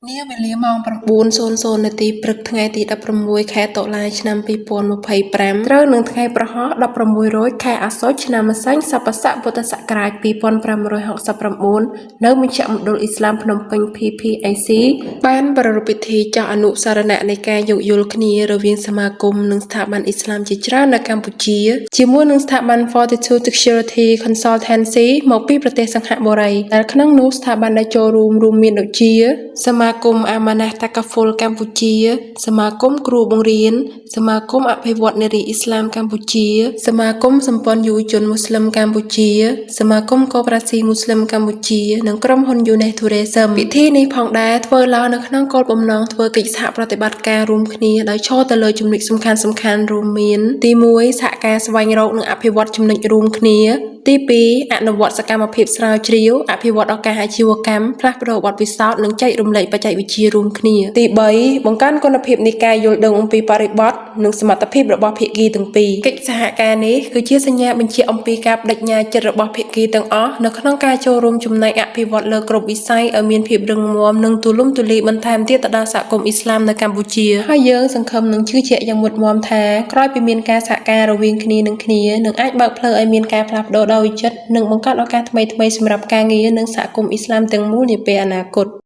នាវេលាម៉ោង9:00នាទីព្រឹកថ្ងៃទី16ខែតុលាឆ្នាំ2025ត្រូវនឹងថ្ងៃព្រហស្បតិ៍16រោចខែអស្សុជឆ្នាំម្សាញ់ស័ព្ទស័កពុទ្ធសករាជ2569នៅមជ្ឈមណ្ឌលអ៊ីស្លាមភ្នំពេញ PPIC បានប្រារព្ធពិធីចុះអនុស្សរណៈនៃការយោគយល់គ្នារវាងសមាគមនិងស្ថាប័នអ៊ីស្លាមជាច្រើននៅកម្ពុជាជាមួយនឹងស្ថាប័ន Fortitude Security Consultancy មកពីប្រទេសសិង្ហបុរីដែលក្នុងនោះស្ថាប័នដែលចូលរួមរួមមានដូចជា សមាគមអាម៉ាណាស់តាកាហ្វុលកម្ពុជា សមាគមគ្រូបង្រៀន សមាគមអភិវឌ្ឍនារីអ៊ីស្លាមកម្ពុជា សមាគមសម្ព័ន្ធយុវជនមូស្លីមកម្ពុជា សមាគមកូប្រាស៊ីមូស្លីមកម្ពុជា និងក្រុមហ៊ុន Younes Tourism ពិធីនេះផងដែរធ្វើឡើងនៅក្នុងគោលបំណងធ្វើកិច្ចសហប្រតិបត្តិការរួមគ្នាដោយឈរទៅលើចំណុចសំខាន់ៗរួមមាន ទី1សហការស្វែងរកនិងអភិវឌ្ឍចំណុចរួមគ្នា ទី2អនុវត្តសកម្មភាពស្រាវជ្រាវអភិវឌ្ឍឱកាសអាជីវកម្មផ្លាស់ប្ដូរបទពិសោធន៍និងចែករំលែកបច្ចេកវិទ្យារួមគ្នាទី3បង្កើនគុណភាពនៃការយល់ដឹងអំពីបរិបទនិងសមត្ថភាពរបស់ភាគីទាំងពីរកិច្ចសហការនេះគឺជាសញ្ញាបញ្ជាក់អំពីការប្តេជ្ញាចិត្តរបស់ភាគីទាំងអស់នៅក្នុងការចូលរួមចំណែកអភិវឌ្ឍលើគ្រប់វិស័យឲ្យមានភាពរឹងមាំនិងទូលំទូលាយបន្ថែមទៀតទៅដល់សហគមន៍អ៊ីស្លាមនៅកម្ពុជាហើយយើងសង្ឃឹមនិងជឿជាក់យ៉ាងមុតមាំថាក្រោយពីមានការសហការរវាងគ្នានឹងគ្នានឹងអាចបើកផ្លូវឲ្យមានការផ្លាស់ប្ដូរដ៏វិចិត្រនិងបង្កើតឱកាសថ្មីៗសម្រាប់ការងារនិងសហគមន៍អ៊ីស្លាមទាំងមូលនាពេលអនាគត។